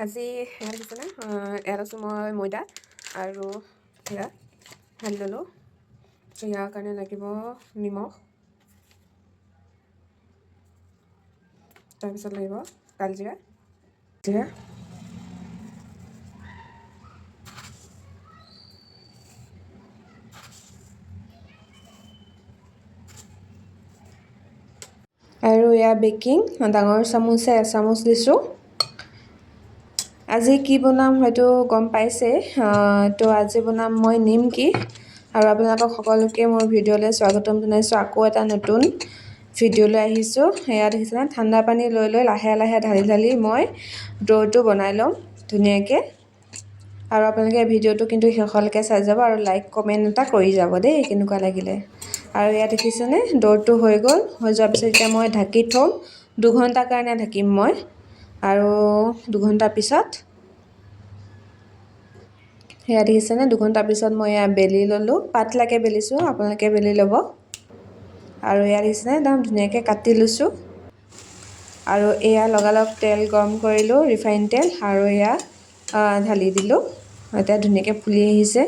আজি এয়া দেখিছেনে, ইয়াত আছোঁ মই ময়দা আৰু সেয়া ঢালি ল'লোঁ। ইয়াৰ কাৰণে লাগিব নিমখ, তাৰপিছত লাগিব কালজিৰা, জিৰা, আৰু এয়া বেকিং ডাঙৰ চামুচে এচামুচ দিছোঁ। আজি কি বনাম হয়তো গম পাইছে, তো আজি বনাম মই নিমকি। আৰু আপোনালোকক সকলোকে মোৰ ভিডিঅ'লৈ স্বাগতম জনাইছোঁ। আকৌ এটা নতুন ভিডিঅ'লৈ আহিছোঁ। এয়া দেখিছেনে, ঠাণ্ডা পানী লৈ লৈ লাহে লাহে ঢালি ঢালি মই দৈটো বনাই ল'ম ধুনীয়াকৈ। আৰু আপোনালোকে ভিডিঅ'টো কিন্তু শেষলৈকে চাই যাব আৰু লাইক কমেণ্ট এটা কৰি যাব দেই, কেনেকুৱা লাগিলে। আৰু এয়া দেখিছেনে, দৈটো হৈ গ'ল। হৈ যোৱাৰ পিছত এতিয়া মই ঢাকি থ'ম, 2 ঘণ্টাৰ কাৰণে ঢাকিম মই। আৰু 2 ঘণ্টাৰ পিছত সেয়া দেখিছেনে, 2 ঘণ্টাৰ পিছত মই এয়া বেলি ল'লোঁ, পাতলাকৈ বেলিছোঁ, আপোনালোকে বেলি ল'ব। আৰু এয়া দেখিছেনে, একদম ধুনীয়াকৈ কাটি লৈছোঁ। আৰু এয়া লগালগ তেল গৰম কৰিলোঁ, ৰিফাইন তেল, আৰু এয়া ঢালি দিলোঁ। এতিয়া ধুনীয়াকৈ ফুলি আহিছে।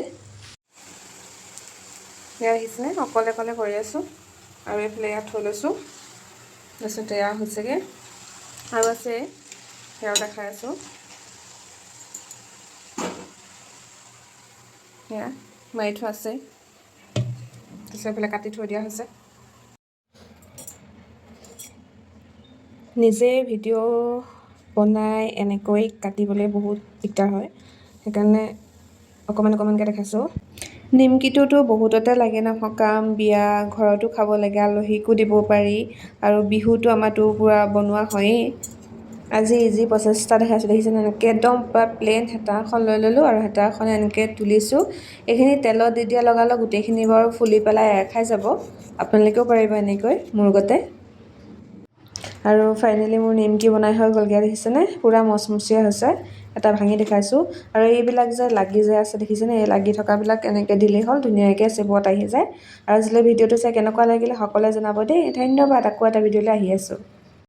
এয়া দেখিছেনে, অকলে অকলে কৰি আছোঁ। আৰু এইফালে ইয়াত থৈ লৈছোঁ। তাৰপিছত এয়া হৈছেগৈ, আৰু আছে, সেয়াও দেখাই আছোঁ। সেয়া মাৰি থোৱা আছে। তাৰপিছত এইফালে কাটি থৈ দিয়া হৈছে। নিজে ভিডিঅ' বনাই এনেকৈ কাটিবলৈ বহুত দিগদাৰ হয়, সেইকাৰণে অকণমান অকণমানকৈ দেখাইছোঁ। নিমকিটোতো বহুততে লাগে ন, সকাম বিয়া ঘৰতো খাব লাগে, আলহীকো দিব পাৰি, আৰু বিহুতো আমাৰতো পূৰা বনোৱা হয়েই। আজি ইজি প্ৰচেছ এটা দেখাইছোঁ, দেখিছেনে? এনেকৈ একদম পূৰা প্লেইন হেতা এখন লৈ ল'লোঁ আৰু হেতাখন এনেকৈ তুলিছোঁ। এইখিনি তেলত দি দিয়া লগালগ গোটেইখিনি বাৰু ফুলি পেলাই এৰ খাই যাব। আপোনালোকেও পাৰিব এনেকৈ মোৰ গতে। আৰু ফাইনেলি মোৰ নিমকি বনাই হৈ গ'লগৈ, দেখিছেনে? পূৰা মচমচীয়া হৈছে। এটা ভাঙি দেখাইছোঁ। আৰু এইবিলাক যে লাগি যে আছে, দেখিছেনে? এই লাগি থকাবিলাক এনেকৈ দিলেই হ'ল, ধুনীয়াকৈ চেপত আহি যায়। আৰু আজিলৈ ভিডিঅ'টো চাই কেনেকুৱা লাগিলে সকলোৱে জনাব দেই। ধন্যবাদ, আকৌ এটা ভিডিঅ'লৈ আহি আছোঁ।